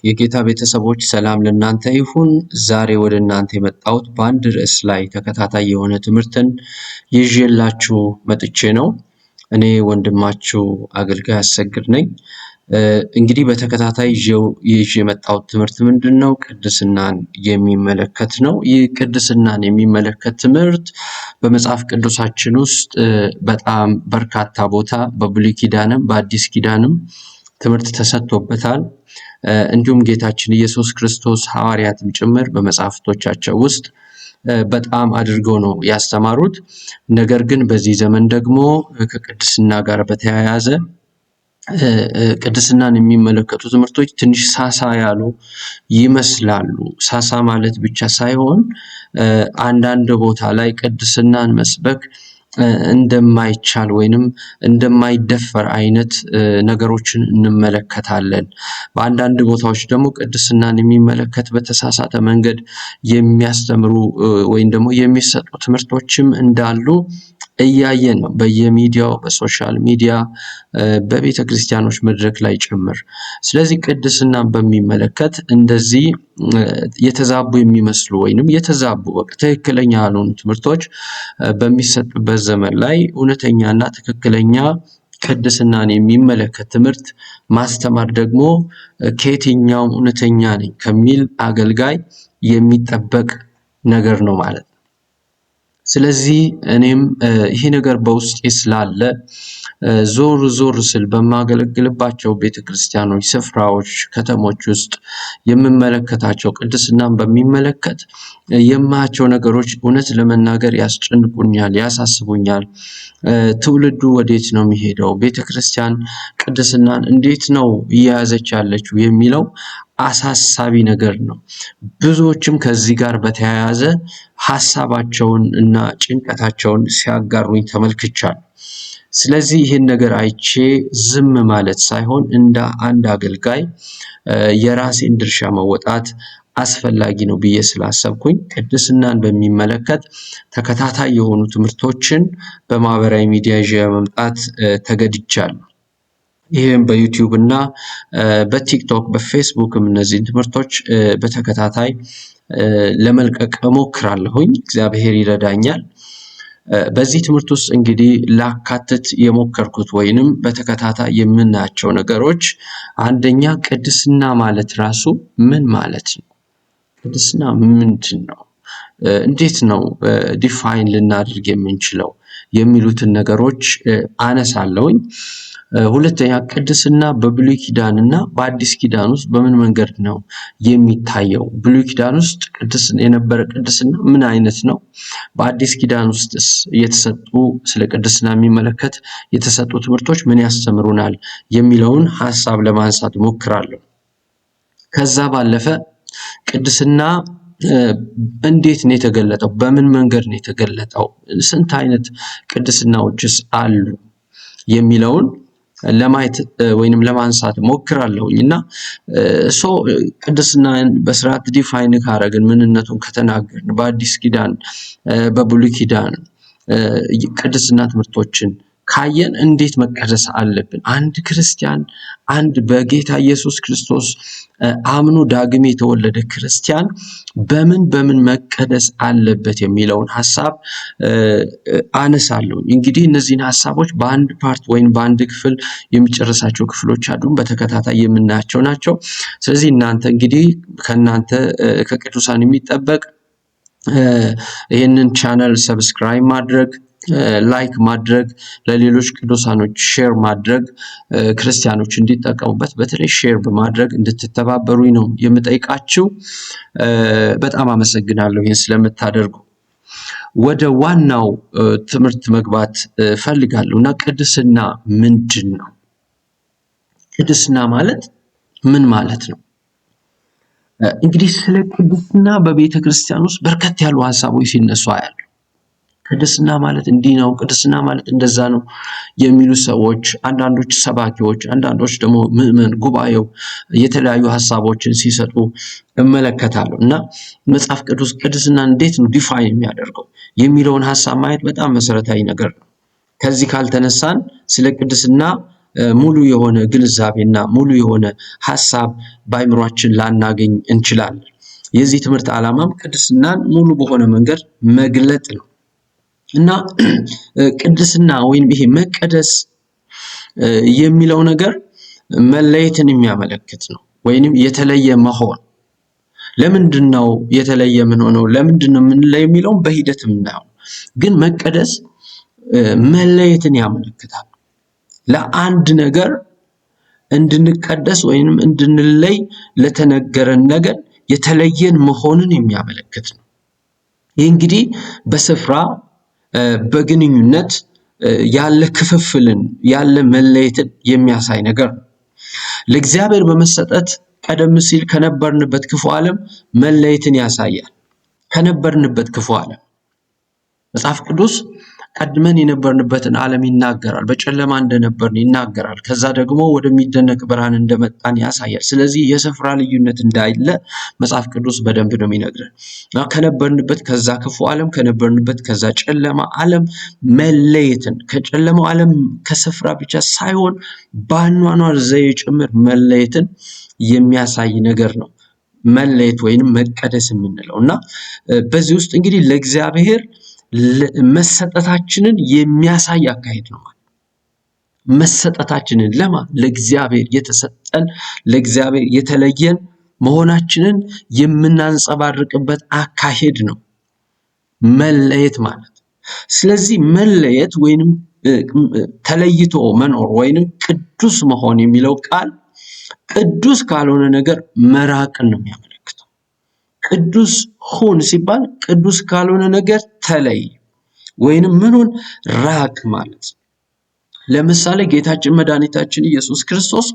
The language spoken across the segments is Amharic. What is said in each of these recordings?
የጌታ ቤተሰቦች ሰላም ለእናንተ ይሁን። ዛሬ ወደ እናንተ የመጣሁት በአንድ ርዕስ ላይ ተከታታይ የሆነ ትምህርትን ይዤላችሁ መጥቼ ነው። እኔ ወንድማችሁ አገልጋይ አሰግድ ነኝ። እንግዲህ በተከታታይ ይዤ የመጣሁት ትምህርት ምንድን ነው? ቅድስናን የሚመለከት ነው። ይህ ቅድስናን የሚመለከት ትምህርት በመጽሐፍ ቅዱሳችን ውስጥ በጣም በርካታ ቦታ በብሉይ ኪዳንም በአዲስ ኪዳንም ትምህርት ተሰጥቶበታል። እንዲሁም ጌታችን ኢየሱስ ክርስቶስ ሐዋርያትም ጭምር በመጽሐፍቶቻቸው ውስጥ በጣም አድርገው ነው ያስተማሩት። ነገር ግን በዚህ ዘመን ደግሞ ከቅድስና ጋር በተያያዘ ቅድስናን የሚመለከቱ ትምህርቶች ትንሽ ሳሳ ያሉ ይመስላሉ። ሳሳ ማለት ብቻ ሳይሆን አንዳንድ ቦታ ላይ ቅድስናን መስበክ እንደማይቻል ወይንም እንደማይደፈር አይነት ነገሮችን እንመለከታለን። በአንዳንድ ቦታዎች ደግሞ ቅድስናን የሚመለከት በተሳሳተ መንገድ የሚያስተምሩ ወይም ደግሞ የሚሰጡ ትምህርቶችም እንዳሉ እያየን ነው። በየሚዲያው፣ በ social media፣ በቤተ ክርስቲያኖች መድረክ ላይ ጭምር። ስለዚህ ቅድስናን በሚመለከት እንደዚህ የተዛቡ የሚመስሉ ወይንም የተዛቡ፣ በቃ ትክክለኛ ያልሆኑ ትምህርቶች በሚሰጡበት ዘመን ላይ እውነተኛና ትክክለኛ ቅድስናን የሚመለከት ትምህርት ማስተማር ደግሞ ከየትኛውም እውነተኛ ነኝ ከሚል አገልጋይ የሚጠበቅ ነገር ነው ማለት ነው። ስለዚህ እኔም ይሄ ነገር በውስጤ ስላለ ዞር ዞር ስል በማገለግልባቸው ቤተክርስቲያኖች፣ ስፍራዎች፣ ከተሞች ውስጥ የምመለከታቸው ቅድስናን በሚመለከት የማያቸው ነገሮች እውነት ለመናገር ያስጨንቁኛል፣ ያሳስቡኛል። ትውልዱ ወዴት ነው የሚሄደው? ቤተክርስቲያን ቅድስናን እንዴት ነው እየያዘች ያለችው የሚለው አሳሳቢ ነገር ነው። ብዙዎችም ከዚህ ጋር በተያያዘ ሀሳባቸውን እና ጭንቀታቸውን ሲያጋሩኝ ተመልክቻለሁ። ስለዚህ ይህን ነገር አይቼ ዝም ማለት ሳይሆን እንደ አንድ አገልጋይ የራሴን ድርሻ መወጣት አስፈላጊ ነው ብዬ ስላሰብኩኝ ቅድስናን በሚመለከት ተከታታይ የሆኑ ትምህርቶችን በማህበራዊ ሚዲያ ይዤ መምጣት ተገድጃለሁ። ይህም በ YouTube እና በ TikTok፣ በፌስቡክም እነዚህን ትምህርቶች በተከታታይ ለመልቀቅ እሞክራለሁኝ። እግዚአብሔር ይረዳኛል። በዚህ ትምህርት ውስጥ እንግዲህ ላካትት የሞከርኩት ወይንም በተከታታይ የምናያቸው ነገሮች፣ አንደኛ ቅድስና ማለት ራሱ ምን ማለት ነው? ቅድስና ምንድን ነው? እንዴት ነው define ልናደርግ የምንችለው የሚሉትን ነገሮች አነሳለሁኝ። ሁለተኛ፣ ቅድስና በብሉይ ኪዳን እና በአዲስ ኪዳን ውስጥ በምን መንገድ ነው የሚታየው? ብሉይ ኪዳን ውስጥ የነበረ ቅድስና ምን አይነት ነው? በአዲስ ኪዳን ውስጥስ የተሰጡ ስለ ቅድስና የሚመለከት የተሰጡ ትምህርቶች ምን ያስተምሩናል የሚለውን ሀሳብ ለማንሳት እሞክራለሁ። ከዛ ባለፈ ቅድስና እንዴት ነው የተገለጠው? በምን መንገድ ነው የተገለጠው? ስንት አይነት ቅድስናዎችስ አሉ የሚለውን ለማየት ወይንም ለማንሳት ሞክራለሁኝ። እና so ቅድስናን በስርዓት define ካረግን፣ ምንነቱን ከተናገርን፣ በአዲስ ኪዳን በብሉይ ኪዳን ቅድስና ትምህርቶችን ካየን እንዴት መቀደስ አለብን? አንድ ክርስቲያን፣ አንድ በጌታ ኢየሱስ ክርስቶስ አምኖ ዳግም የተወለደ ክርስቲያን በምን በምን መቀደስ አለበት የሚለውን ሀሳብ አነሳለሁ። እንግዲህ እነዚህን ሀሳቦች በአንድ part ወይም በአንድ ክፍል የሚጨርሳቸው ክፍሎች አሉ፣ በተከታታይ የምናያቸው ናቸው። ስለዚህ እናንተ እንግዲህ ከእናንተ ከቅዱሳን የሚጠበቅ ይህንን channel subscribe ማድረግ፣ like ማድረግ፣ ለሌሎች ቅዱሳኖች share ማድረግ፣ ክርስቲያኖች እንዲጠቀሙበት በተለይ share በማድረግ እንድትተባበሩኝ ነው የምጠይቃችሁ። በጣም አመሰግናለሁ ይህን ስለምታደርጉ። ወደ ዋናው ትምህርት መግባት ፈልጋለሁ እና ቅድስና ምንድን ነው? ቅድስና ማለት ምን ማለት ነው? እንግዲህ ስለ ቅድስና በቤተ ክርስቲያን ውስጥ በርከት ያሉ ሀሳቦች ሲነሱ አያለሁ። ቅድስና ማለት እንዲህ ነው፣ ቅድስና ማለት እንደዛ ነው የሚሉ ሰዎች፣ አንዳንዶች ሰባኪዎች፣ አንዳንዶች ደግሞ ምዕመን ጉባኤው የተለያዩ ሀሳቦችን ሲሰጡ እመለከታለሁ። እና መጽሐፍ ቅዱስ ቅድስና እንዴት ነው define የሚያደርገው የሚለውን ሀሳብ ማየት በጣም መሰረታዊ ነገር ነው። ከዚህ ካልተነሳን ስለ ቅድስና ሙሉ የሆነ ግንዛቤና ሙሉ የሆነ ሀሳብ በአይምሯችን ላናገኝ እንችላለን። የዚህ ትምህርት ዓላማም ቅድስናን ሙሉ በሆነ መንገድ መግለጥ ነው። እና ቅድስና ወይም ይሄ መቀደስ የሚለው ነገር መለየትን የሚያመለክት ነው፣ ወይንም የተለየ መሆን። ለምንድን ነው የተለየ ምን ሆነው ለምንድን ነው የምንለየው የሚለውን በሂደት የምናየው። ግን መቀደስ መለየትን ያመለክታል። ለአንድ ነገር እንድንቀደስ ወይንም እንድንለይ ለተነገረን ነገር የተለየን መሆንን የሚያመለክት ነው። ይህ እንግዲህ በስፍራ፣ በግንኙነት ያለ ክፍፍልን፣ ያለ መለየትን የሚያሳይ ነገር ነው። ለእግዚአብሔር በመሰጠት ቀደም ሲል ከነበርንበት ክፉ ዓለም መለየትን ያሳያል። ከነበርንበት ክፉ ዓለም መጽሐፍ ቅዱስ ቀድመን የነበርንበትን ዓለም ይናገራል። በጨለማ እንደነበርን ይናገራል። ከዛ ደግሞ ወደሚደነቅ ብርሃን እንደመጣን ያሳያል። ስለዚህ የስፍራ ልዩነት እንዳለ መጽሐፍ ቅዱስ በደንብ ነው የሚነግረን። እና ከነበርንበት ከዛ ክፉ ዓለም፣ ከነበርንበት ከዛ ጨለማ ዓለም መለየትን፣ ከጨለማው ዓለም ከስፍራ ብቻ ሳይሆን በአኗኗር ዘዬ ጭምር መለየትን የሚያሳይ ነገር ነው መለየት ወይንም መቀደስ የምንለው። እና በዚህ ውስጥ እንግዲህ ለእግዚአብሔር መሰጠታችንን የሚያሳይ አካሄድ ነው። መሰጠታችንን ለእግዚአብሔር የተሰጠን፣ ለእግዚአብሔር የተለየን መሆናችንን የምናንጸባርቅበት አካሄድ ነው መለየት ማለት። ስለዚህ መለየት ወይንም ተለይቶ መኖር ወይንም ቅዱስ መሆን የሚለው ቃል ቅዱስ ካልሆነ ነገር መራቅን ነው የሚያመለክተው። ቅዱስ ሁን ሲባል ቅዱስ ካልሆነ ነገር ተለይ ወይንም ምኑን ራቅ ማለት። ለምሳሌ ጌታችን መድኃኒታችን ኢየሱስ ክርስቶስ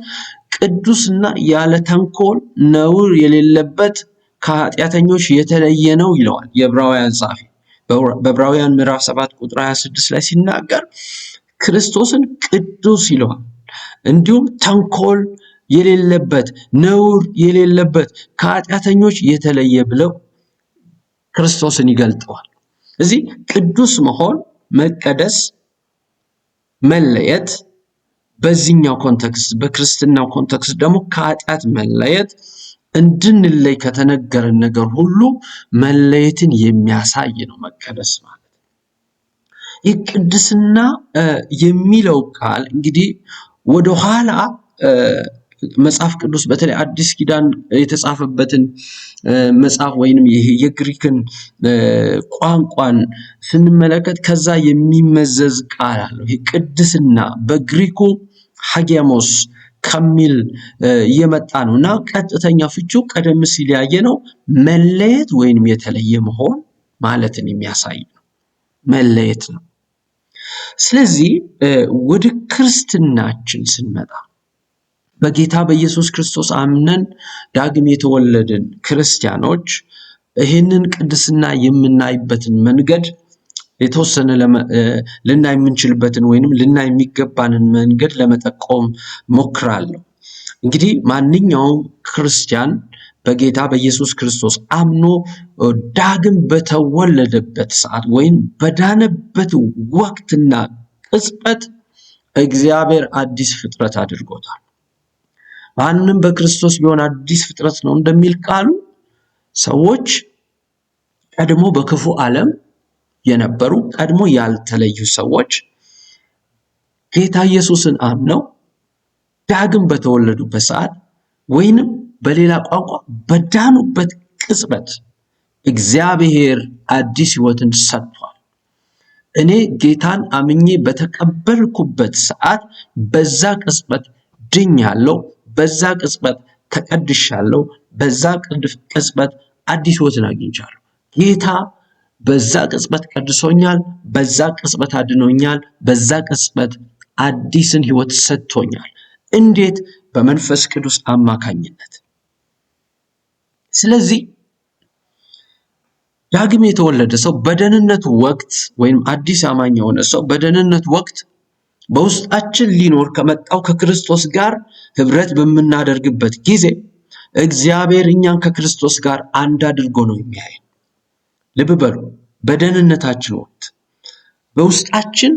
ቅዱስና ያለ ተንኮል ነውር የሌለበት ከኃጢአተኞች የተለየ ነው ይለዋል የዕብራውያን ጸሐፊ። በዕብራውያን ምዕራፍ 7 ቁጥር 26 ላይ ሲናገር ክርስቶስን ቅዱስ ይለዋል። እንዲሁም ተንኮል የሌለበት፣ ነውር የሌለበት፣ ከኃጢአተኞች የተለየ ብለው ክርስቶስን ይገልጠዋል። እዚህ ቅዱስ መሆን፣ መቀደስ፣ መለየት በዚህኛው context፣ በክርስትናው context ደግሞ ከኃጢአት መለየት፣ እንድንለይ ከተነገረን ነገር ሁሉ መለየትን የሚያሳይ ነው መቀደስ ማለት። ይህ ቅድስና የሚለው ቃል እንግዲህ ወደኋላ መጽሐፍ ቅዱስ በተለይ አዲስ ኪዳን የተጻፈበትን መጽሐፍ ወይንም ይሄ የግሪክን ቋንቋን ስንመለከት ከዛ የሚመዘዝ ቃል አለው። ይሄ ቅድስና በግሪኩ ሃጊያሞስ ከሚል የመጣ ነው እና ቀጥተኛ ፍቺው ቀደም ሲል ያየነው መለየት ወይንም የተለየ መሆን ማለትን የሚያሳይ ነው። መለየት ነው። ስለዚህ ወደ ክርስትናችን ስንመጣ በጌታ በኢየሱስ ክርስቶስ አምነን ዳግም የተወለድን ክርስቲያኖች ይህንን ቅድስና የምናይበትን መንገድ የተወሰነ ልናይ የምንችልበትን ወይንም ልናይ የሚገባንን መንገድ ለመጠቆም ሞክራለሁ። እንግዲህ ማንኛውም ክርስቲያን በጌታ በኢየሱስ ክርስቶስ አምኖ ዳግም በተወለደበት ሰዓት ወይም በዳነበት ወቅትና ቅጽበት እግዚአብሔር አዲስ ፍጥረት አድርጎታል። ማንም በክርስቶስ ቢሆን አዲስ ፍጥረት ነው እንደሚል ቃሉ፣ ሰዎች ቀድሞ በክፉ ዓለም የነበሩ፣ ቀድሞ ያልተለዩ ሰዎች ጌታ ኢየሱስን አምነው ዳግም በተወለዱበት ሰዓት ወይንም በሌላ ቋንቋ በዳኑበት ቅጽበት እግዚአብሔር አዲስ ሕይወትን ሰጥቷል። እኔ ጌታን አምኜ በተቀበልኩበት ሰዓት በዛ ቅጽበት ድኛለሁ። በዛ ቅጽበት ተቀድሻለሁ። በዛ ቅጽበት አዲስ ሕይወትን አግኝቻለሁ። ጌታ በዛ ቅጽበት ቀድሶኛል። በዛ ቅጽበት አድኖኛል። በዛ ቅጽበት አዲስን ሕይወት ሰጥቶኛል። እንዴት? በመንፈስ ቅዱስ አማካኝነት። ስለዚህ ዳግም የተወለደ ሰው በደህንነቱ ወቅት ወይም አዲስ አማኝ የሆነ ሰው በደህንነት ወቅት በውስጣችን ሊኖር ከመጣው ከክርስቶስ ጋር ህብረት በምናደርግበት ጊዜ እግዚአብሔር እኛን ከክርስቶስ ጋር አንድ አድርጎ ነው የሚያየን። ልብ በሉ፣ በደህንነታችን ወቅት በውስጣችን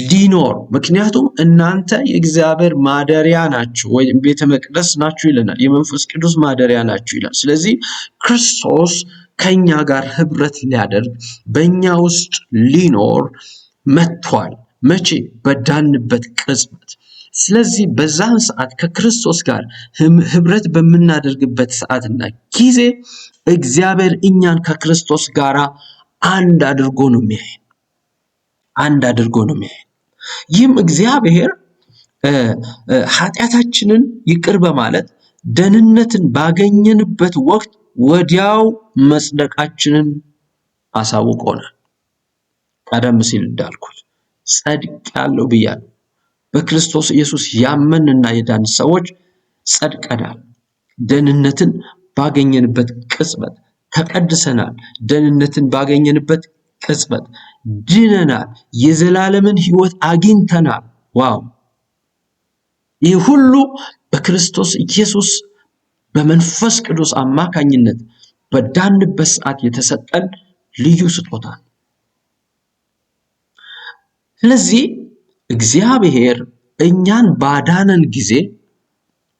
ሊኖር፣ ምክንያቱም እናንተ የእግዚአብሔር ማደሪያ ናችሁ ወይም ቤተ መቅደስ ናችሁ ይለናል። የመንፈስ ቅዱስ ማደሪያ ናችሁ ይላል። ስለዚህ ክርስቶስ ከኛ ጋር ህብረት ሊያደርግ በእኛ ውስጥ ሊኖር መጥቷል። መቼ? በዳንበት ቅጽበት። ስለዚህ በዛን ሰዓት ከክርስቶስ ጋር ህብረት በምናደርግበት ሰዓትና ጊዜ እግዚአብሔር እኛን ከክርስቶስ ጋር አንድ አድርጎ ነው የሚያየን። አንድ አድርጎ ነው የሚያየን። ይህም እግዚአብሔር ኃጢአታችንን ይቅር በማለት ደህንነትን ባገኘንበት ወቅት ወዲያው መጽደቃችንን አሳውቆናል። ቀደም ሲል እንዳልኩት ጸድቄአለሁ ብያለሁ። በክርስቶስ ኢየሱስ ያመንና የዳን ሰዎች ጸድቀናል። ደህንነትን ባገኘንበት ቅጽበት ተቀድሰናል። ደህንነትን ባገኘንበት ቅጽበት ድነናል። የዘላለምን ሕይወት አግኝተናል። Wow! ይህ ሁሉ በክርስቶስ ኢየሱስ በመንፈስ ቅዱስ አማካኝነት በዳንበት ሰዓት የተሰጠን ልዩ ስጦታ ነው። ስለዚህ እግዚአብሔር እኛን ባዳነን ጊዜ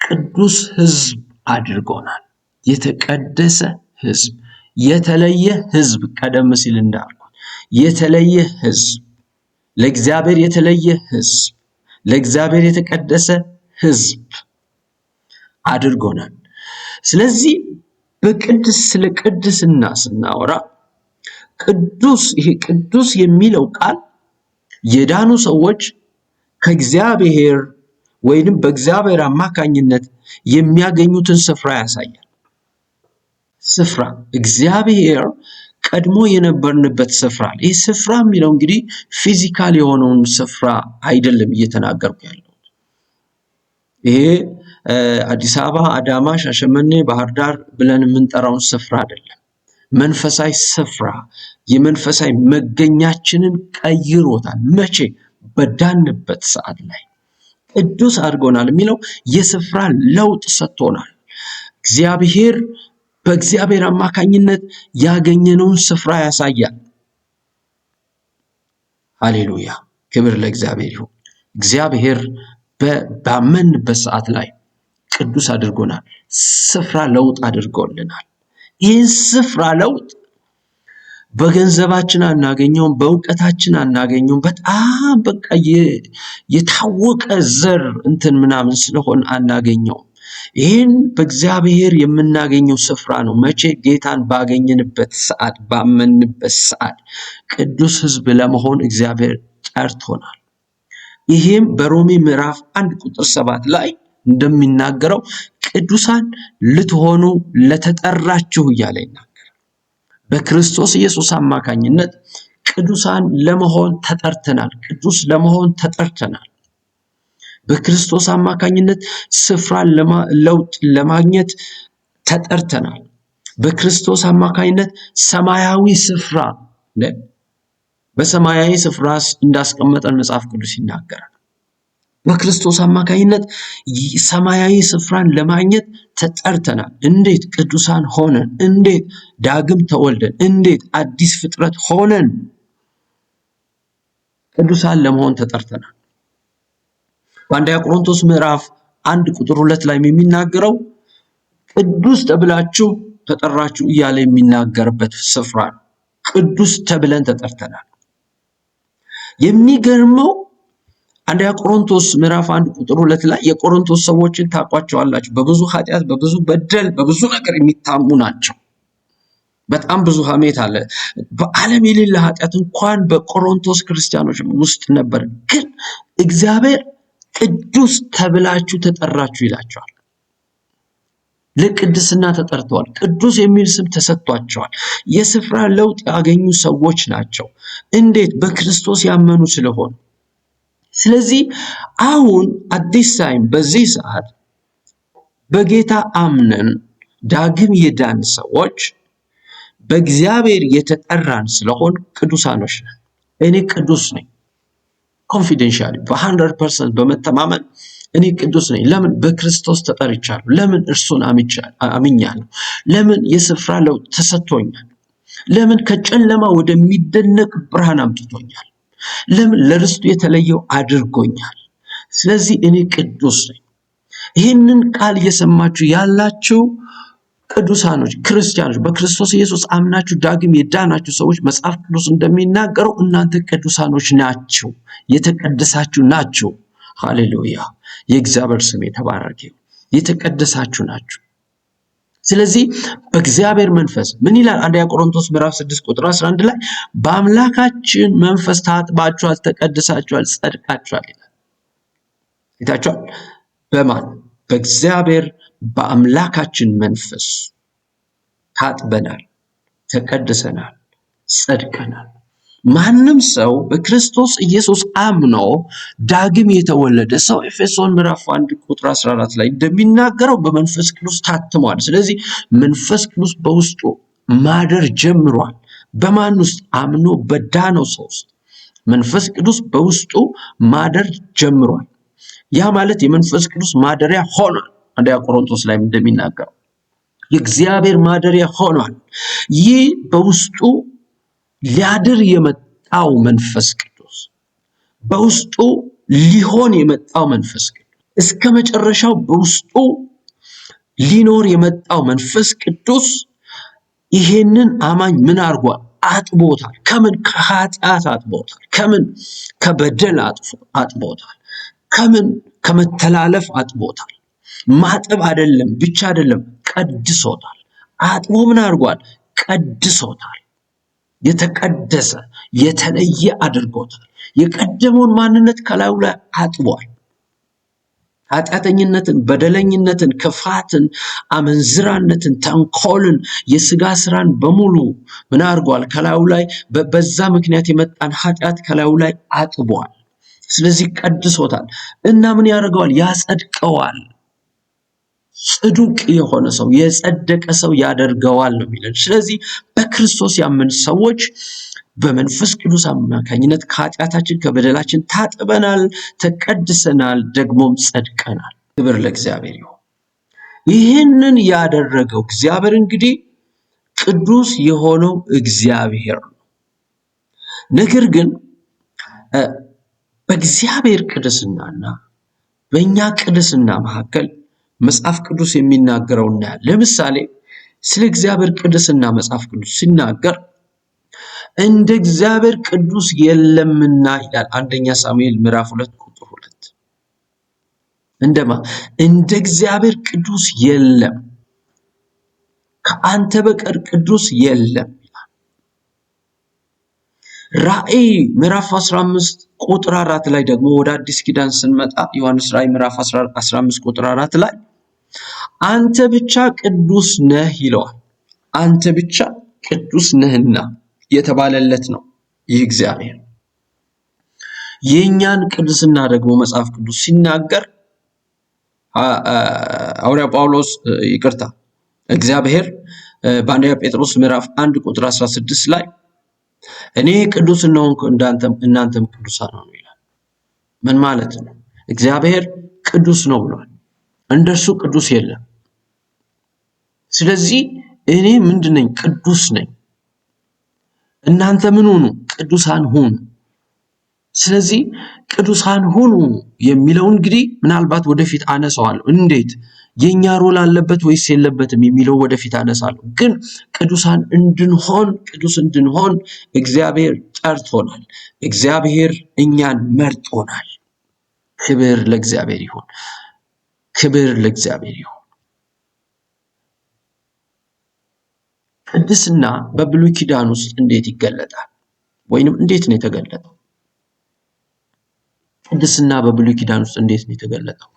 ቅዱስ ሕዝብ አድርጎናል። የተቀደሰ ሕዝብ፣ የተለየ ሕዝብ፣ ቀደም ሲል እንዳልኩት የተለየ ሕዝብ፣ ለእግዚአብሔር የተለየ ሕዝብ፣ ለእግዚአብሔር የተቀደሰ ሕዝብ አድርጎናል። ስለዚህ ስለ ቅድስና ስናወራ ቅዱስ፣ ይሄ ቅዱስ የሚለው ቃል የዳኑ ሰዎች ከእግዚአብሔር ወይንም በእግዚአብሔር አማካኝነት የሚያገኙትን ስፍራ ያሳያል። ስፍራ፣ እግዚአብሔር ቀድሞ የነበርንበት ስፍራ። ይህ ስፍራ የሚለው እንግዲህ physical የሆነውን ስፍራ አይደለም እየተናገርኩ ያለሁት። ይሄ አዲስ አበባ፣ አዳማ፣ ሻሸመኔ፣ ባህር ዳር ብለን የምንጠራውን ስፍራ አይደለም። መንፈሳዊ ስፍራ፣ የመንፈሳዊ መገኛችንን ቀይሮታል። መቼ? በዳንበት ሰዓት ላይ ቅዱስ አድርጎናል የሚለው የስፍራ ለውጥ ሰጥቶናል። እግዚአብሔር በእግዚአብሔር አማካኝነት ያገኘነውን ስፍራ ያሳያል። ሃሌሉያ! ክብር ለእግዚአብሔር ይሁን። እግዚአብሔር ባመንበት ሰዓት ላይ ቅዱስ አድርጎናል። ስፍራ ለውጥ አድርጎልናል። ይህን ስፍራ ለውጥ በገንዘባችን አናገኘውም፣ በእውቀታችን አናገኘውም። በጣም በቃ የታወቀ ዘር እንትን ምናምን ስለሆን አናገኘውም። ይህን በእግዚአብሔር የምናገኘው ስፍራ ነው። መቼ? ጌታን ባገኘንበት ሰዓት፣ ባመንበት ሰዓት ቅዱስ ሕዝብ ለመሆን እግዚአብሔር ጠርቶናል። ይህም በሮሜ ምዕራፍ 1 ቁጥር 7 ላይ እንደሚናገረው ቅዱሳን ልትሆኑ ለተጠራችሁ እያለ ይናገራል። በክርስቶስ ኢየሱስ አማካኝነት ቅዱሳን ለመሆን ተጠርተናል። ቅዱስ ለመሆን ተጠርተናል። በክርስቶስ አማካኝነት ስፍራን ለውጥ ለማግኘት ተጠርተናል። በክርስቶስ አማካኝነት ሰማያዊ ስፍራ፣ በሰማያዊ ስፍራ እንዳስቀመጠን መጽሐፍ ቅዱስ ይናገራል። በክርስቶስ አማካኝነት ሰማያዊ ስፍራን ለማግኘት ተጠርተናል። እንዴት? ቅዱሳን ሆነን፣ እንዴት? ዳግም ተወልደን፣ እንዴት? አዲስ ፍጥረት ሆነን ቅዱሳን ለመሆን ተጠርተናል። በአንደኛ ቆሮንቶስ ምዕራፍ 1 ቁጥር 2 ላይ የሚናገረው ቅዱስ ተብላችሁ ተጠራችሁ እያለ የሚናገርበት ስፍራ ነው። ቅዱስ ተብለን ተጠርተናል። የሚገርመው አንደኛ ቆሮንቶስ ምዕራፍ 1 ቁጥር 2 ላይ የቆሮንቶስ ሰዎችን ታውቋቸዋላችሁ። በብዙ ኃጢአት፣ በብዙ በደል፣ በብዙ ነገር የሚታሙ ናቸው። በጣም ብዙ ሐሜት አለ። በዓለም የሌለ ኃጢአት እንኳን በቆሮንቶስ ክርስቲያኖች ውስጥ ነበር። ግን እግዚአብሔር ቅዱስ ተብላችሁ ተጠራችሁ ይላቸዋል። ለቅድስና ተጠርተዋል። ቅዱስ የሚል ስም ተሰጥቷቸዋል። የስፍራ ለውጥ ያገኙ ሰዎች ናቸው። እንዴት? በክርስቶስ ያመኑ ስለሆኑ። ስለዚህ አሁን at this time፣ በዚህ ሰዓት በጌታ አምነን ዳግም የዳን ሰዎች በእግዚአብሔር የተጠራን ስለሆን ቅዱሳኖች ነን። እኔ ቅዱስ ነኝ። Confidentially በ100% በመተማመን እኔ ቅዱስ ነኝ። ለምን? በክርስቶስ ተጠርቻለሁ። ለምን? እርሱን አምኛለሁ። ለምን? የስፍራ ለውጥ ተሰጥቶኛል። ለምን? ከጨለማ ወደሚደነቅ ብርሃን አምጥቶኛል። ለምን? ለርስቱ የተለየው አድርጎኛል። ስለዚህ እኔ ቅዱስ ነኝ። ይህንን ቃል እየሰማችሁ ያላችሁ ቅዱሳኖች፣ ክርስቲያኖች፣ በክርስቶስ ኢየሱስ አምናችሁ ዳግም የዳናችሁ ሰዎች መጽሐፍ ቅዱስ እንደሚናገረው እናንተ ቅዱሳኖች ናችሁ፣ የተቀደሳችሁ ናችሁ። ሃሌሉያ! የእግዚአብሔር ስም የተባረከ ይሁን። የተቀደሳችሁ ናችሁ። ስለዚህ በእግዚአብሔር መንፈስ ምን ይላል? አንደኛ ቆሮንቶስ ምዕራፍ 6 ቁጥር 11 ላይ በአምላካችን መንፈስ ታጥባችኋል፣ ተቀድሳችኋል፣ ጸድቃችኋል ይላል። ይታችኋል። በማን? በእግዚአብሔር በአምላካችን መንፈስ ታጥበናል፣ ተቀድሰናል፣ ጸድቀናል። ማንም ሰው በክርስቶስ ኢየሱስ አምኖ ዳግም የተወለደ ሰው ኤፌሶን ምዕራፍ 1 ቁጥር 14 ላይ እንደሚናገረው በመንፈስ ቅዱስ ታትሟል። ስለዚህ መንፈስ ቅዱስ በውስጡ ማደር ጀምሯል። በማን ውስጥ? አምኖ በዳነው ሰው ውስጥ መንፈስ ቅዱስ በውስጡ ማደር ጀምሯል። ያ ማለት የመንፈስ ቅዱስ ማደሪያ ሆኗል። አንደኛ ቆሮንቶስ ላይ እንደሚናገረው የእግዚአብሔር ማደሪያ ሆኗል። ይህ በውስጡ ሊያድር የመጣው መንፈስ ቅዱስ፣ በውስጡ ሊሆን የመጣው መንፈስ ቅዱስ፣ እስከ መጨረሻው በውስጡ ሊኖር የመጣው መንፈስ ቅዱስ ይሄንን አማኝ ምን አድርጓል? አጥቦታል። ከምን? ከኃጢአት አጥቦታል። ከምን? ከበደል አጥቦታል። ከምን? ከመተላለፍ አጥቦታል። ማጠብ አይደለም ብቻ አይደለም፣ ቀድሶታል። አጥቦ ምን አድርጓል? ቀድሶታል። የተቀደሰ የተለየ አድርጎታል። የቀደመውን ማንነት ከላዩ ላይ አጥቧል። ኃጢአተኝነትን፣ በደለኝነትን፣ ክፋትን፣ አመንዝራነትን፣ ተንኮልን፣ የስጋ ስራን በሙሉ ምን አድርጓል? ከላዩ ላይ በዛ ምክንያት የመጣን ኃጢአት ከላዩ ላይ አጥቧል። ስለዚህ ቀድሶታል እና ምን ያደርገዋል? ያጸድቀዋል። ጽዱቅ የሆነ ሰው፣ የጸደቀ ሰው ያደርገዋል ነው የሚለን። ስለዚህ በክርስቶስ ያመን ሰዎች በመንፈስ ቅዱስ አማካኝነት ከኃጢአታችን ከበደላችን ታጥበናል፣ ተቀድሰናል፣ ደግሞም ጸድቀናል። ክብር ለእግዚአብሔር ይሁን። ይህንን ያደረገው እግዚአብሔር እንግዲህ ቅዱስ የሆነው እግዚአብሔር ነው። ነገር ግን በእግዚአብሔር ቅድስናና በእኛ ቅድስና መካከል መጽሐፍ ቅዱስ የሚናገረው እናያለን። ለምሳሌ ስለ እግዚአብሔር ቅድስና መጽሐፍ ቅዱስ ሲናገር እንደ እግዚአብሔር ቅዱስ የለምና ይላል። አንደኛ ሳሙኤል ምዕራፍ 2 ቁጥር 2። እንደማ እንደ እግዚአብሔር ቅዱስ የለም፣ ከአንተ በቀር ቅዱስ የለም ይላል። ራእይ ምዕራፍ 15 ቁጥር 4 ላይ ደግሞ ወደ አዲስ ኪዳን ስንመጣ ዮሐንስ ራእይ ምዕራፍ 15 ቁጥር 4 ላይ አንተ ብቻ ቅዱስ ነህ ይለዋል። አንተ ብቻ ቅዱስ ነህና የተባለለት ነው ይህ እግዚአብሔር። የኛን ቅድስና ደግሞ መጽሐፍ ቅዱስ ሲናገር ሐዋርያው ጳውሎስ ይቅርታ እግዚአብሔር በአንደኛ ጴጥሮስ ምዕራፍ 1 ቁጥር 16 ላይ እኔ ቅዱስ እንደሆንኩ እናንተም ቅዱሳን ሁኑ ይላል። ምን ማለት ነው? እግዚአብሔር ቅዱስ ነው ብሏል። እንደርሱ ቅዱስ የለም። ስለዚህ እኔ ምንድን ነኝ? ቅዱስ ነኝ። እናንተ ምን ሁኑ? ቅዱሳን ሁኑ። ስለዚህ ቅዱሳን ሁኑ የሚለው እንግዲህ ምናልባት ወደፊት አነሳዋለሁ። እንዴት የኛ ሮል አለበት ወይስ የለበትም የሚለው ወደፊት አነሳለሁ። ግን ቅዱሳን እንድንሆን፣ ቅዱስ እንድንሆን እግዚአብሔር ጠርቶናል። እግዚአብሔር እኛን መርጦናል። ክብር ለእግዚአብሔር ይሁን። ክብር ለእግዚአብሔር ይሁን። ቅድስና በብሉይ ኪዳን ውስጥ እንዴት ይገለጣል? ወይንም እንዴት ነው የተገለጠው? ቅድስና በብሉይ ኪዳን ውስጥ እንዴት ነው የተገለጠው?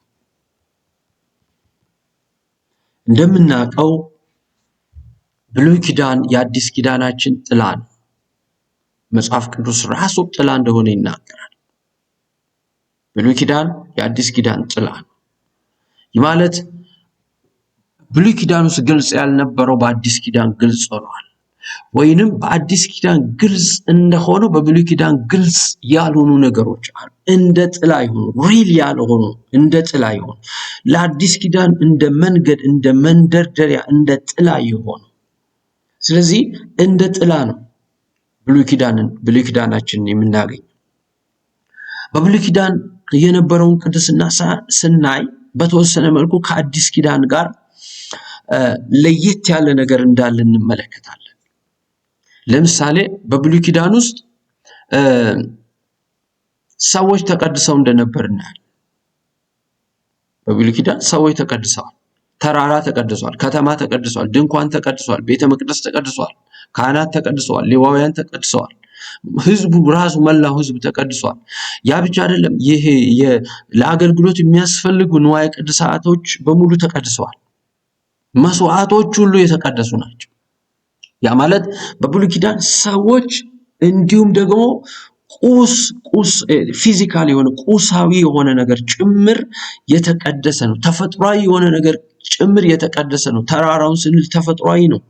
እንደምናውቀው ብሉይ ኪዳን የአዲስ ኪዳናችን ጥላ ነው። መጽሐፍ ቅዱስ ራሱ ጥላ እንደሆነ ይናገራል። ብሉይ ኪዳን የአዲስ ኪዳን ጥላ ነው። ይህ ማለት ብሉይ ኪዳን ውስጥ ግልጽ ያልነበረው በአዲስ ኪዳን ግልጽ ሆኗል። ወይንም በአዲስ ኪዳን ግልጽ እንደሆነው በብሉይ ኪዳን ግልጽ ያልሆኑ ነገሮች አሉ። እንደ ጥላ የሆኑ፣ real ያልሆኑ፣ እንደ ጥላ የሆኑ፣ ለአዲስ ኪዳን እንደ መንገድ፣ እንደ መንደርደሪያ፣ እንደ ጥላ የሆኑ። ስለዚህ እንደ ጥላ ነው ብሉይ ኪዳናችንን የምናገኘው። በብሉይ ኪዳን የነበረውን ቅድስና ስናይ በተወሰነ መልኩ ከአዲስ ኪዳን ጋር ለየት ያለ ነገር እንዳለ እንመለከታለን። ለምሳሌ በብሉይ ኪዳን ውስጥ ሰዎች ተቀድሰው እንደነበር እናያለን። በብሉይ ኪዳን ሰዎች ተቀድሰዋል። ተራራ ተቀድሷል። ከተማ ተቀድሷል። ድንኳን ተቀድሷል። ቤተ መቅደስ ተቀድሷል። ካህናት ተቀድሰዋል። ሌዋውያን ተቀድሰዋል። ህዝቡ ራሱ መላው ህዝብ ተቀድሷል። ያ ብቻ አይደለም። ይሄ ለአገልግሎት የሚያስፈልጉ ንዋየ ቅድሳቶች በሙሉ ተቀድሰዋል። መስዋዕቶች ሁሉ የተቀደሱ ናቸው። ያ ማለት በብሉይ ኪዳን ሰዎች እንዲሁም ደግሞ ቁስ ቁስ physical የሆነ ቁሳዊ የሆነ ነገር ጭምር የተቀደሰ ነው። ተፈጥሯዊ የሆነ ነገር ጭምር የተቀደሰ ነው። ተራራውን ስንል ተፈጥሯዊ ነው።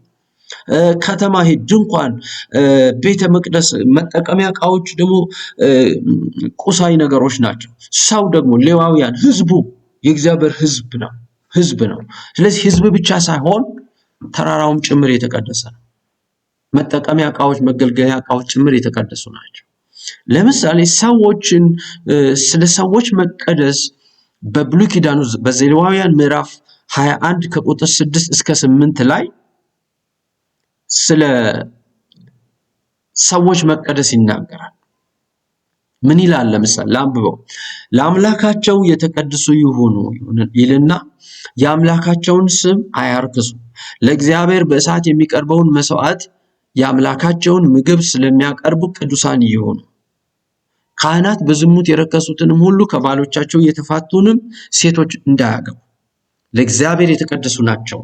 ከተማ፣ ይሄ ድንኳን፣ ቤተ መቅደስ፣ መጠቀሚያ እቃዎች ደግሞ ቁሳዊ ነገሮች ናቸው። ሰው ደግሞ ሌዋውያን፣ ህዝቡ የእግዚአብሔር ህዝብ ነው። ስለዚህ ህዝብ ብቻ ሳይሆን ተራራውም ጭምር የተቀደሰ ነው። መጠቀሚያ እቃዎች፣ መገልገያ እቃዎች ጭምር የተቀደሱ ናቸው። ለምሳሌ ሰዎችን ስለ ሰዎች መቀደስ በብሉይ ኪዳን ውስጥ በዘሌዋውያን ምዕራፍ 21 ከቁጥር 6 እስከ 8 ላይ ስለ ሰዎች መቀደስ ይናገራል። ምን ይላል? ለምሳሌ ላንብበው። ለአምላካቸው የተቀደሱ ይሁኑ ይልና የአምላካቸውን ስም አያርክሱ። ለእግዚአብሔር በእሳት የሚቀርበውን መስዋዕት የአምላካቸውን ምግብ ስለሚያቀርቡ ቅዱሳን ይሁኑ። ካህናት በዝሙት የረከሱትንም ሁሉ ከባሎቻቸው የተፋቱንም ሴቶች እንዳያገቡ ለእግዚአብሔር የተቀደሱ ናቸው።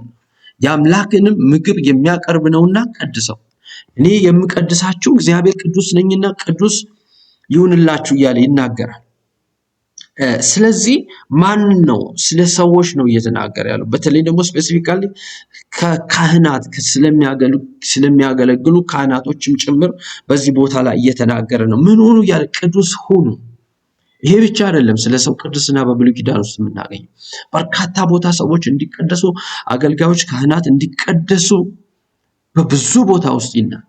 የአምላክንም ምግብ የሚያቀርብ ነውና ቀድሰው። እኔ የምቀድሳችሁ እግዚአብሔር ቅዱስ ነኝና ቅዱስ ይሁንላችሁ እያለ ይናገራል። ስለዚህ ማን ነው? ስለ ሰዎች ነው እየተናገረ ያለው። በተለይ ደግሞ specifically ከካህናት ስለሚያገለግሉ ካህናቶችም ጭምር በዚህ ቦታ ላይ እየተናገረ ነው። ምን ሁኑ እያለ ቅዱስ ሁኑ። ይሄ ብቻ አይደለም። ስለ ሰው ቅድስና በብሉይ ኪዳን ውስጥ የምናገኘው በርካታ ቦታ ሰዎች እንዲቀደሱ፣ አገልጋዮች፣ ካህናት እንዲቀደሱ በብዙ ቦታ ውስጥ ይናገራል።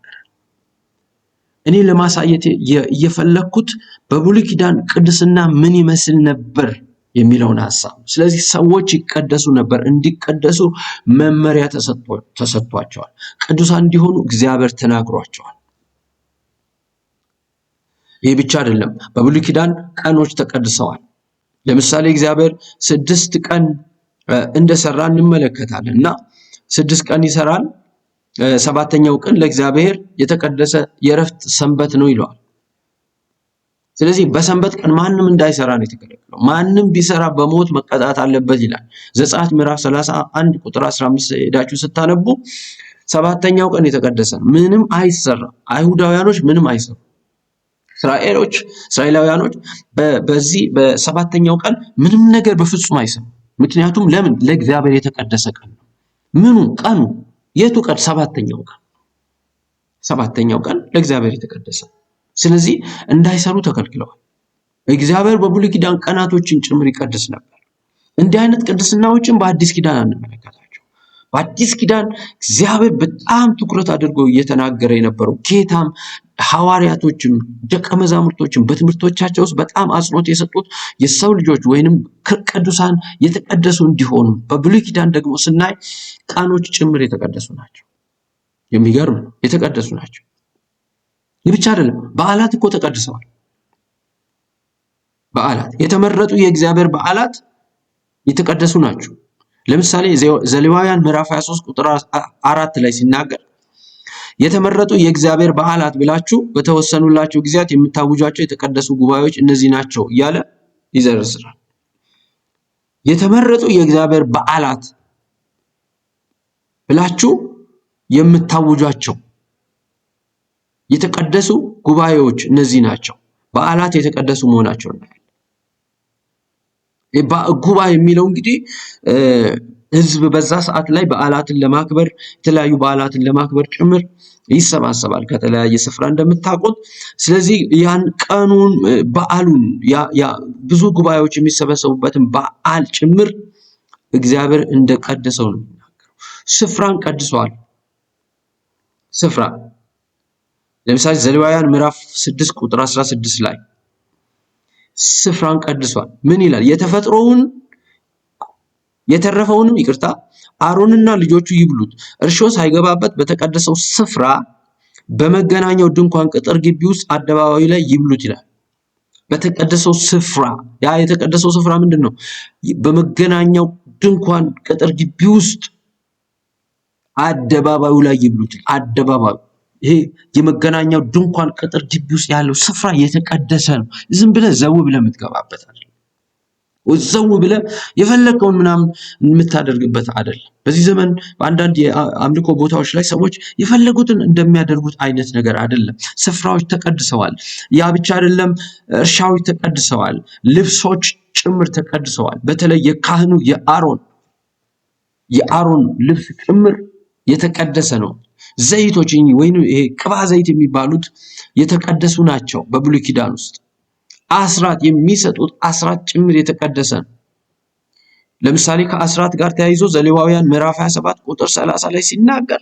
እኔ ለማሳየት የፈለግኩት በብሉይ ኪዳን ቅድስና ምን ይመስል ነበር የሚለውን ሐሳብ። ስለዚህ ሰዎች ይቀደሱ ነበር። እንዲቀደሱ መመሪያ ተሰጥቷቸዋል። ቅዱሳን እንዲሆኑ እግዚአብሔር ተናግሯቸዋል። ይህ ብቻ አይደለም። በብሉይ ኪዳን ቀኖች ተቀድሰዋል። ለምሳሌ እግዚአብሔር 6 ቀን እንደሰራ እንመለከታለን እና 6 ቀን ይሰራል። 7ኛው ቀን ለእግዚአብሔር የተቀደሰ የእረፍት ሰንበት ነው ይለዋል። ስለዚህ በሰንበት ቀን ማንም እንዳይሰራ ነው የተከለከለው። ማንም ቢሰራ በሞት መቀጣት አለበት ይላል። ዘጸአት ምዕራፍ 31 ቁጥር 15 ሄዳችሁ ስታነቡ 7ኛው ቀን የተቀደሰ ነው፣ ምንም አይሰራም። አይሁዳውያኖች ምንም አይሰሩም። እስራኤላውያኖች በዚህ በሰባተኛው ቀን ምንም ነገር በፍጹም አይሰሩም። ምክንያቱም ለምን? ለእግዚአብሔር የተቀደሰ ቀን ነው። ምኑ ቀኑ? የቱ ቀን? 7ኛው ቀን። 7ኛው ቀን ለእግዚአብሔር የተቀደሰ። ስለዚህ እንዳይሰሩ ተከልክለዋል። እግዚአብሔር በብሉይ ኪዳን ቀናቶችን ጭምር ይቀድስ ነበር። እንዲህ አይነት ቅድስናዎችን በአዲስ ኪዳን አንመለከታቸው። በአዲስ ኪዳን እግዚአብሔር በጣም ትኩረት አድርጎ እየተናገረ የነበረው ጌታም ሐዋርያቶችም ደቀ መዛሙርቶችም በትምህርቶቻቸው ውስጥ በጣም አጽንኦት የሰጡት የሰው ልጆች ወይንም ቅዱሳን የተቀደሱ እንዲሆኑ፣ በብሉይ ኪዳን ደግሞ ስናይ ቀኖች ጭምር የተቀደሱ ናቸው። የሚገርም ነው፣ የተቀደሱ ናቸው። ይህ ብቻ አይደለም፣ በዓላት እኮ ተቀድሰዋል። በዓላት የተመረጡ የእግዚአብሔር በዓላት የተቀደሱ ናቸው። ለምሳሌ ዘሌዋውያን ምዕራፍ 23 ቁጥር 4 ላይ ሲናገር የተመረጡ የእግዚአብሔር በዓላት ብላችሁ በተወሰኑላችሁ ጊዜያት የምታውጇቸው የተቀደሱ ጉባኤዎች እነዚህ ናቸው እያለ ይዘረዝራል። የተመረጡ የእግዚአብሔር በዓላት ብላችሁ የምታውጇቸው የተቀደሱ ጉባኤዎች እነዚህ ናቸው። በዓላት የተቀደሱ መሆናቸው እናያለን። ጉባኤ የሚለው እንግዲህ ህዝብ በዛ ሰዓት ላይ በዓላትን ለማክበር የተለያዩ በዓላትን ለማክበር ጭምር ይሰባሰባል ከተለያየ ስፍራ እንደምታውቁት። ስለዚህ ያን ቀኑን በዓሉን ያ ብዙ ጉባኤዎች የሚሰበሰቡበትን በዓል ጭምር እግዚአብሔር እንደቀደሰው ነው የሚናገረው። ስፍራን ቀድሷል። ስፍራ ለምሳሌ ዘሌዋውያን ምዕራፍ 6 ቁጥር 16 ላይ ስፍራን ቀድሷል። ምን ይላል? የተፈጥሮውን የተረፈውንም ይቅርታ አሮንና ልጆቹ ይብሉት፣ እርሾ ሳይገባበት በተቀደሰው ስፍራ በመገናኛው ድንኳን ቅጥር ግቢ ውስጥ አደባባዩ ላይ ይብሉት ይላል። በተቀደሰው ስፍራ፣ ያ የተቀደሰው ስፍራ ምንድን ነው? በመገናኛው ድንኳን ቅጥር ግቢ ውስጥ አደባባዩ ላይ ይብሉት። አደባባዩ ይሄ የመገናኛው ድንኳን ቅጥር ግቢ ውስጥ ያለው ስፍራ የተቀደሰ ነው። ዝም ብለህ ዘው ብለህ የምትገባበት አይደለም። ዘው ብለህ የፈለግከውን ምናምን የምታደርግበት አይደለም። በዚህ ዘመን በአንዳንድ የአምልኮ ቦታዎች ላይ ሰዎች የፈለጉትን እንደሚያደርጉት አይነት ነገር አይደለም። ስፍራዎች ተቀድሰዋል። ያ ብቻ አይደለም፣ እርሻዎች ተቀድሰዋል። ልብሶች ጭምር ተቀድሰዋል። በተለይ የካህኑ የአሮን ልብስ ጭምር የተቀደሰ ነው። ዘይቶች ወይም ይሄ ቅባ ዘይት የሚባሉት የተቀደሱ ናቸው። በብሉይ ኪዳን ውስጥ አስራት የሚሰጡት አስራት ጭምር የተቀደሰ ነው። ለምሳሌ ከአስራት ጋር ተያይዞ ዘሌዋውያን ምዕራፍ 27 ቁጥር 30 ላይ ሲናገር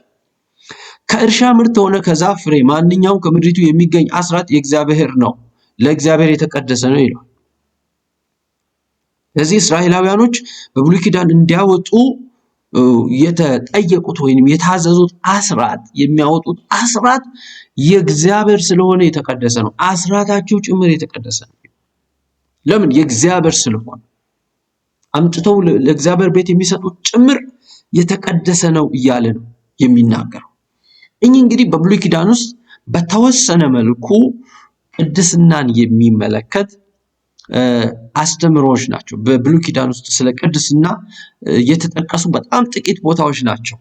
ከእርሻ ምርት ሆነ ከዛፍ ፍሬ ማንኛውም ከምድሪቱ የሚገኝ አስራት የእግዚአብሔር ነው፣ ለእግዚአብሔር የተቀደሰ ነው ይላል። ስለዚህ እስራኤላውያኖች በብሉይ ኪዳን እንዲያወጡ የተጠየቁት ወይንም የታዘዙት አስራት፣ የሚያወጡት አስራት የእግዚአብሔር ስለሆነ የተቀደሰ ነው። አስራታቸው ጭምር የተቀደሰ ነው። ለምን? የእግዚአብሔር ስለሆነ አምጥተው ለእግዚአብሔር ቤት የሚሰጡት ጭምር የተቀደሰ ነው እያለ ነው የሚናገረው። እኚህ እንግዲህ በብሉይ ኪዳን ውስጥ በተወሰነ መልኩ ቅድስናን የሚመለከት አስተምሮዎች ናቸው። በብሉይ ኪዳን ውስጥ ስለ ቅድስና የተጠቀሱ በጣም ጥቂት ቦታዎች ናቸው።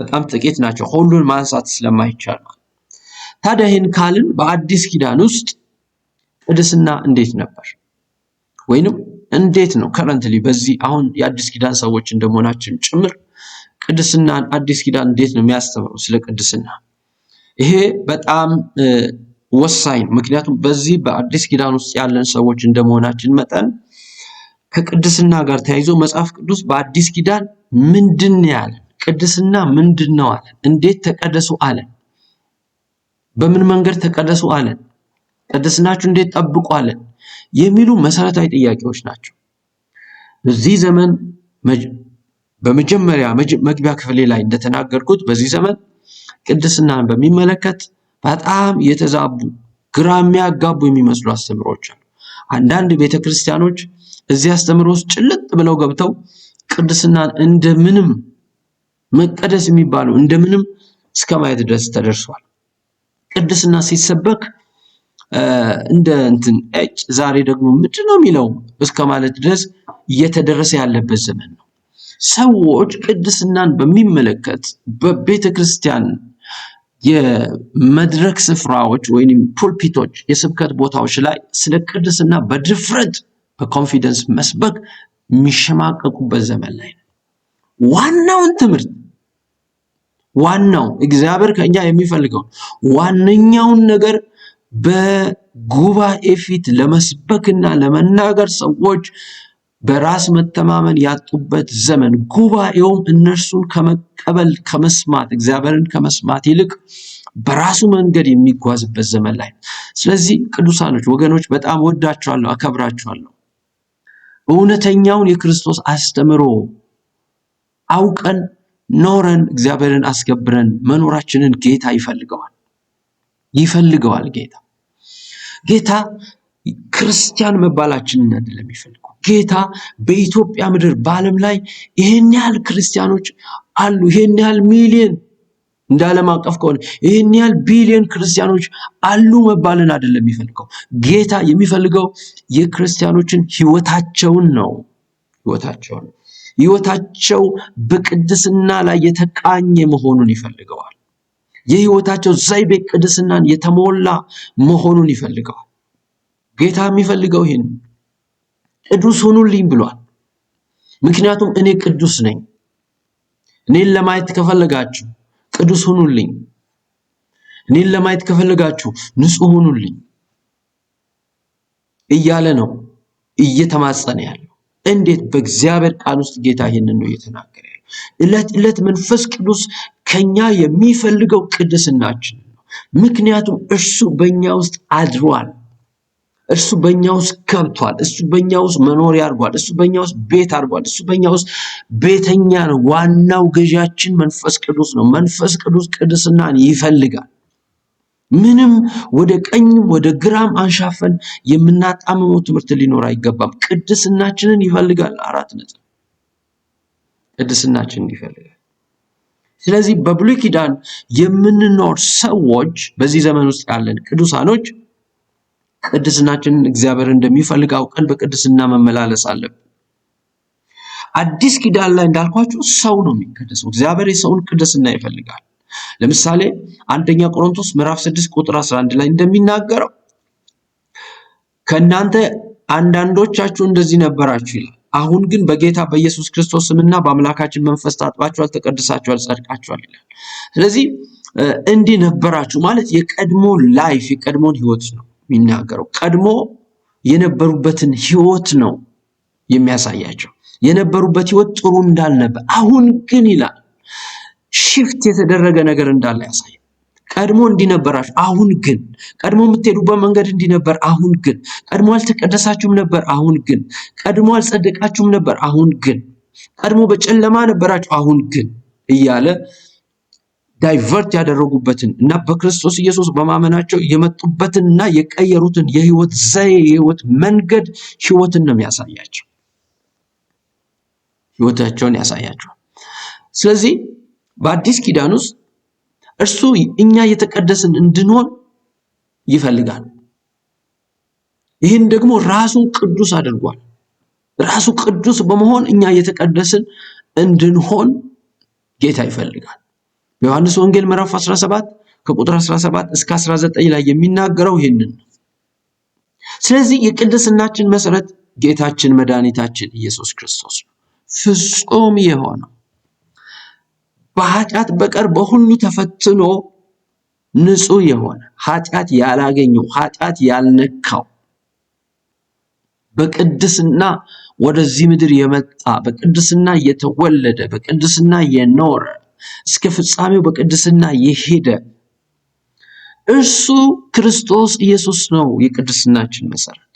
በጣም ጥቂት ናቸው፣ ሁሉን ማንሳት ስለማይቻል። ታዲያ ይህን ካልን በአዲስ ኪዳን ውስጥ ቅድስና እንዴት ነበር? ወይንም እንዴት ነው currently በዚህ አሁን የአዲስ ኪዳን ሰዎች እንደመሆናችን ጭምር ቅድስናን አዲስ ኪዳን እንዴት ነው የሚያስተምረው ስለ ቅድስና? ይሄ በጣም ወሳኝ ነው። ምክንያቱም በዚህ በአዲስ ኪዳን ውስጥ ያለን ሰዎች እንደመሆናችን መጠን ከቅድስና ጋር ተያይዞ መጽሐፍ ቅዱስ በአዲስ ኪዳን ምንድን ነው ያለን? ቅድስና ምንድን ነው አለን? እንዴት ተቀደሱ አለን? በምን መንገድ ተቀደሱ አለን? ቅድስናችሁ እንዴት ጠብቁ አለን? የሚሉ መሰረታዊ ጥያቄዎች ናቸው። በዚህ ዘመን በመጀመሪያ መግቢያ ክፍሌ ላይ እንደተናገርኩት በዚህ ዘመን ቅድስናን በሚመለከት በጣም የተዛቡ፣ ግራ የሚያጋቡ የሚመስሉ አስተምሮች አሉ። አንዳንድ ቤተክርስቲያኖች እዚህ አስተምሮ ውስጥ ጭልጥ ብለው ገብተው ቅድስናን እንደምንም መቀደስ የሚባለው እንደምንም እስከ ማየት ድረስ ተደርሷል። ቅድስና ሲሰበክ እንደ እንትን እጭ ዛሬ ደግሞ ምንድን ነው የሚለው እስከ ማለት ድረስ እየተደረሰ ያለበት ዘመን ነው። ሰዎች ቅድስናን በሚመለከት በቤተክርስቲያን የመድረክ ስፍራዎች ወይም pulpit ኦች፣ የስብከት ቦታዎች ላይ ስለ ቅድስና በድፍረት በ confidence መስበክ የሚሸማቀቁበት ዘመን ላይ ነው። ዋናውን ትምህርት፣ ዋናው እግዚአብሔር ከኛ የሚፈልገው ዋነኛውን ነገር በጉባኤ ፊት ለመስበክና ለመናገር ሰዎች በራስ መተማመን ያጡበት ዘመን፣ ጉባኤውም እነርሱን ከመቀበል፣ ከመስማት፣ እግዚአብሔርን ከመስማት ይልቅ በራሱ መንገድ የሚጓዝበት ዘመን ላይ። ስለዚህ ቅዱሳኖች ወገኖች፣ በጣም ወዳችኋለሁ፣ አከብራችኋለሁ። እውነተኛውን የክርስቶስ አስተምሮ አውቀን ኖረን እግዚአብሔርን አስከብረን መኖራችንን ጌታ ይፈልገዋል። ይፈልገዋል ጌታ። ጌታ ክርስቲያን መባላችንን አይደለም የሚፈልገው። ጌታ በኢትዮጵያ ምድር በዓለም ላይ ይህን ያህል ክርስቲያኖች አሉ፣ ይህን ያህል ሚሊዮን፣ እንደ ዓለም አቀፍ ከሆነ ይህን ያህል ቢሊዮን ክርስቲያኖች አሉ መባልን አይደለም የሚፈልገው። ጌታ የሚፈልገው የክርስቲያኖችን ህይወታቸውን ነው። ህይወታቸውን፣ ህይወታቸው በቅድስና ላይ የተቃኘ መሆኑን ይፈልገዋል። የህይወታቸው ዘይቤ ቅድስናን የተሞላ መሆኑን ይፈልገዋል። ጌታ የሚፈልገው ይህን፣ ቅዱስ ሁኑልኝ ብሏል። ምክንያቱም እኔ ቅዱስ ነኝ። እኔን ለማየት ከፈለጋችሁ ቅዱስ ሁኑልኝ። እኔን ለማየት ከፈለጋችሁ ንጹህ ሁኑልኝ እያለ ነው እየተማጸነ ያለው። እንዴት? በእግዚአብሔር ቃል ውስጥ ጌታ ይህንን ነው እየተናገረ ያለው። ዕለት ዕለት መንፈስ ቅዱስ ከኛ የሚፈልገው ቅድስናችንን ነው። ምክንያቱም እርሱ በእኛ ውስጥ አድሯል። እርሱ በእኛ ውስጥ ገብቷል። እሱ በእኛ ውስጥ መኖሪያ አድርጓል። እሱ በእኛ ውስጥ ቤት አድርጓል። እሱ በእኛ ውስጥ ቤተኛ ነው። ዋናው ገዣችን መንፈስ ቅዱስ ነው። መንፈስ ቅዱስ ቅድስናን ይፈልጋል። ምንም ወደ ቀኝም ወደ ግራም አንሻፈን የምናጣምመው ትምህርት ሊኖር አይገባም። ቅድስናችንን ይፈልጋል። 4 ነጥብ። ቅድስናችንን ይፈልጋል። ስለዚህ በብሉይ ኪዳን የምንኖር ሰዎች፣ በዚህ ዘመን ውስጥ ያለን ቅዱሳኖች ቅድስናችንን እግዚአብሔር እንደሚፈልግ አውቀን በቅድስና መመላለስ አለብን። አዲስ ኪዳን ላይ እንዳልኳችሁ ሰው ነው የሚቀደሰው። እግዚአብሔር የሰውን ቅድስና ይፈልጋል። ለምሳሌ አንደኛ ቆሮንቶስ ምዕራፍ 6 ቁጥር 11 ላይ እንደሚናገረው ከእናንተ አንዳንዶቻችሁ እንደዚህ ነበራችሁ ይላል። አሁን ግን በጌታ በኢየሱስ ክርስቶስ ስምና በአምላካችን መንፈስ ታጥባችኋል፣ ተቀድሳችኋል፣ ጸድቃችኋል ይላል። ስለዚህ እንዲህ ነበራችሁ ማለት የቀድሞ life፣ የቀድሞን ህይወት ነው የሚናገረው። ቀድሞ የነበሩበትን ህይወት ነው የሚያሳያቸው። የነበሩበት ህይወት ጥሩ እንዳልነበር፣ አሁን ግን ይላል shift የተደረገ ነገር እንዳለ ያሳያል። ቀድሞ እንዲህ ነበራችሁ፣ አሁን ግን። ቀድሞ የምትሄዱበት መንገድ እንዲህ ነበር፣ አሁን ግን። ቀድሞ አልተቀደሳችሁም ነበር፣ አሁን ግን። ቀድሞ አልጸደቃችሁም ነበር፣ አሁን ግን። ቀድሞ በጨለማ ነበራችሁ፣ አሁን ግን እያለ divert ያደረጉበትን እና በክርስቶስ ኢየሱስ በማመናቸው የመጡበትንና የቀየሩትን የህይወት ዘዬ፣ የህይወት መንገድ፣ ህይወትን ነው የሚያሳያቸው። ህይወታቸውን ያሳያቸዋል። ስለዚህ በአዲስ ኪዳን ውስጥ እርሱ እኛ የተቀደስን እንድንሆን ይፈልጋል። ይህን ደግሞ ራሱን ቅዱስ አድርጓል። ራሱ ቅዱስ በመሆን እኛ የተቀደስን እንድንሆን ጌታ ይፈልጋል። በዮሐንስ ወንጌል ምዕራፍ 17 ከቁጥር 17 እስከ 19 ላይ የሚናገረው ይህንን ነው። ስለዚህ የቅድስናችን መሰረት ጌታችን መድኃኒታችን ኢየሱስ ክርስቶስ ነው። ፍጹም የሆነው፣ በኃጢአት በቀር በሁሉ ተፈትኖ ንጹህ የሆነ፣ ኃጢአት ያላገኘው፣ ኃጢአት ያልነካው፣ በቅድስና ወደዚህ ምድር የመጣ፣ በቅድስና የተወለደ፣ በቅድስና የኖረ፣ እስከ ፍጻሜው በቅድስና የሄደ እርሱ ክርስቶስ ኢየሱስ ነው የቅድስናችን መሰረት።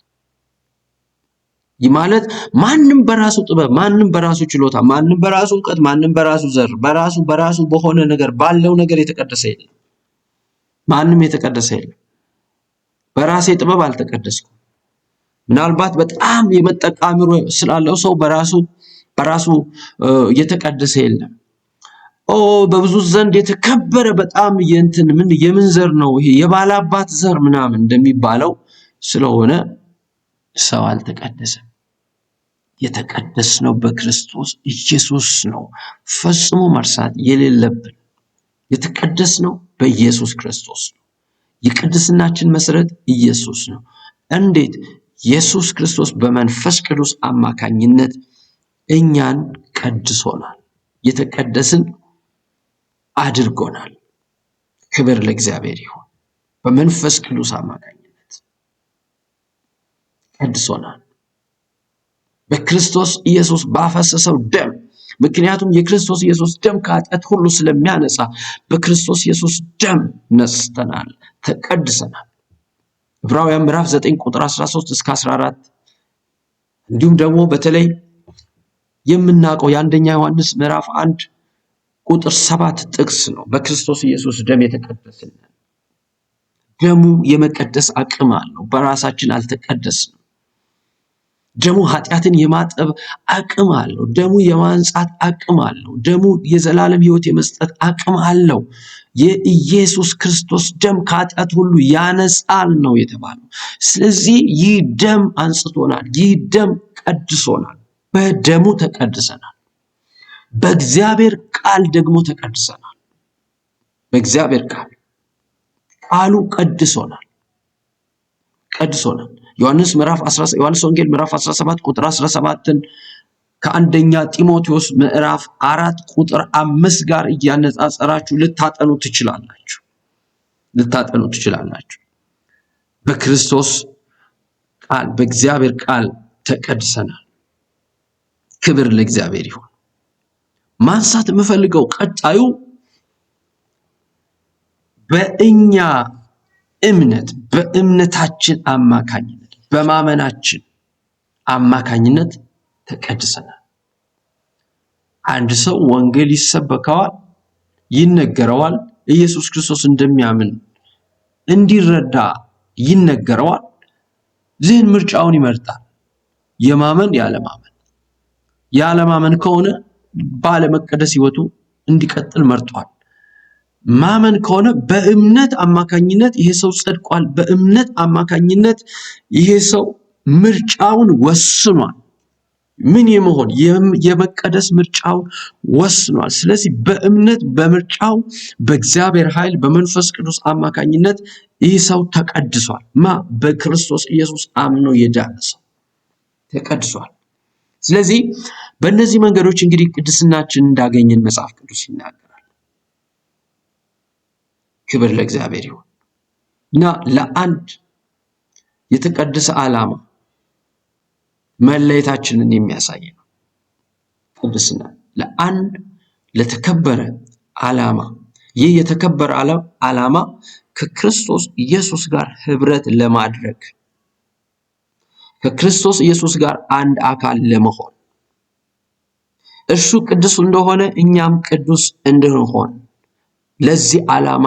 ይህ ማለት ማንም በራሱ ጥበብ፣ ማንም በራሱ ችሎታ፣ ማንም በራሱ እውቀት፣ ማንም በራሱ ዘር፣ በራሱ በራሱ በሆነ ነገር፣ ባለው ነገር የተቀደሰ የለም። ማንም የተቀደሰ የለም። በራሴ ጥበብ አልተቀደስኩም። ምናልባት በጣም የመጠቀ አእምሮ ስላለው ሰው በራሱ በራሱ የተቀደሰ የለም። ኦ በብዙ ዘንድ የተከበረ፣ በጣም የእንትን ምን የምን ዘር ነው ይሄ፣ የባላባት ዘር ምናምን እንደሚባለው ስለሆነ ሰው አልተቀደሰም። የተቀደስነው በክርስቶስ ኢየሱስ ነው። ፈጽሞ መርሳት የሌለብን የተቀደስነው በኢየሱስ ክርስቶስ ነው። የቅድስናችን መሰረት ኢየሱስ ነው። እንዴት? ኢየሱስ ክርስቶስ በመንፈስ ቅዱስ አማካኝነት እኛን ቀድሶናል። የተቀደስን አድርጎናል። ክብር ለእግዚአብሔር ይሁን። በመንፈስ ቅዱስ አማካኝነት ቀድሶናል። በክርስቶስ ኢየሱስ ባፈሰሰው ደም፣ ምክንያቱም የክርስቶስ ኢየሱስ ደም ከኃጢአት ሁሉ ስለሚያነጻ በክርስቶስ ኢየሱስ ደም ነጽተናል፣ ተቀድሰናል። ዕብራውያን ምዕራፍ 9 ቁጥር 13 እስከ 14፣ እንዲሁም ደግሞ በተለይ የምናውቀው የአንደኛ ዮሐንስ ምዕራፍ 1 ቁጥር 7 ጥቅስ ነው። በክርስቶስ ኢየሱስ ደም የተቀደስን፣ ደሙ የመቀደስ አቅም አለው። በራሳችን አልተቀደስንም። ደሙ ኃጢአትን የማጠብ አቅም አለው። ደሙ የማንጻት አቅም አለው። ደሙ የዘላለም ሕይወት የመስጠት አቅም አለው። የኢየሱስ ክርስቶስ ደም ከኃጢአት ሁሉ ያነጻል ነው የተባለው። ስለዚህ ይህ ደም አንጽቶናል። ይህ ደም ቀድሶናል። በደሙ ተቀድሰናል። በእግዚአብሔር ቃል ደግሞ ተቀድሰናል። በእግዚአብሔር ቃል፣ ቃሉ ቀድሶናል፣ ቀድሶናል። ዮሐንስ ወንጌል ምዕራፍ 17 ቁጥር 17ን ከአንደኛ ጢሞቴዎስ ምዕራፍ 4 ቁጥር 5 ጋር እያነጻጸራችሁ ልታጠኑ ትችላላችሁ። በክርስቶስ ቃል፣ በእግዚአብሔር ቃል ተቀድሰናል። ክብር ለእግዚአብሔር ይሁን። ማንሳት የምፈልገው ቀጣዩ በእኛ እምነት፣ በእምነታችን አማካኝነት በማመናችን አማካኝነት ተቀድሰናል። አንድ ሰው ወንጌል ይሰበከዋል፣ ይነገረዋል፣ ኢየሱስ ክርስቶስ እንደሚያምን እንዲረዳ ይነገረዋል። ይህን ምርጫውን ይመርጣል፣ የማመን ያለማመን። ያለማመን ከሆነ ባለመቀደስ ህይወቱ እንዲቀጥል መርጧል። ማመን ከሆነ በእምነት አማካኝነት ይሄ ሰው ጸድቋል። በእምነት አማካኝነት ይሄ ሰው ምርጫውን ወስኗል። ምን የመሆን የመቀደስ ምርጫውን ወስኗል። ስለዚህ በእምነት በምርጫው በእግዚአብሔር ኃይል በመንፈስ ቅዱስ አማካኝነት ይህ ሰው ተቀድሷል። በክርስቶስ ኢየሱስ አምኖ የዳነ ሰው ተቀድሷል። ስለዚህ በእነዚህ መንገዶች እንግዲህ ቅድስናችን እንዳገኘን መጽሐፍ ቅዱስ ይናገራል። ክብር ለእግዚአብሔር ይሁን እና ለአንድ የተቀደሰ ዓላማ መለየታችንን የሚያሳይ ነው። ቅድስና ለአንድ ለተከበረ ዓላማ፣ ይህ የተከበረ ዓላማ ከክርስቶስ ኢየሱስ ጋር ህብረት ለማድረግ፣ ከክርስቶስ ኢየሱስ ጋር አንድ አካል ለመሆን፣ እርሱ ቅዱስ እንደሆነ እኛም ቅዱስ እንድንሆን ለዚህ ዓላማ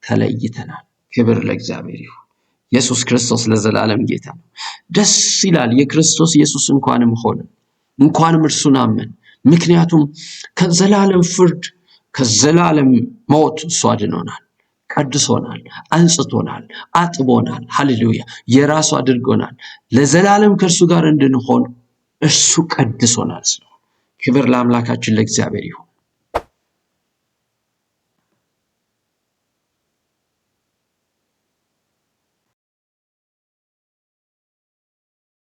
ተለይተናል። ክብር ለእግዚአብሔር ይሁን። ኢየሱስ ክርስቶስ ለዘላለም ጌታ ነው። ደስ ይላል። የክርስቶስ ኢየሱስ እንኳንም ሆነ፣ እንኳንም እርሱን አመን። ምክንያቱም ከዘላለም ፍርድ፣ ከዘላለም ሞት እሱ አድኖናል፣ ቀድሶናል፣ አንጽቶናል፣ አጥቦናል። ሃሌሉያ! የራሱ አድርጎናል። ለዘላለም ከእርሱ ጋር እንድንሆን እርሱ ቀድሶናል። ስለሆነ ክብር ለአምላካችን ለእግዚአብሔር ይሁን።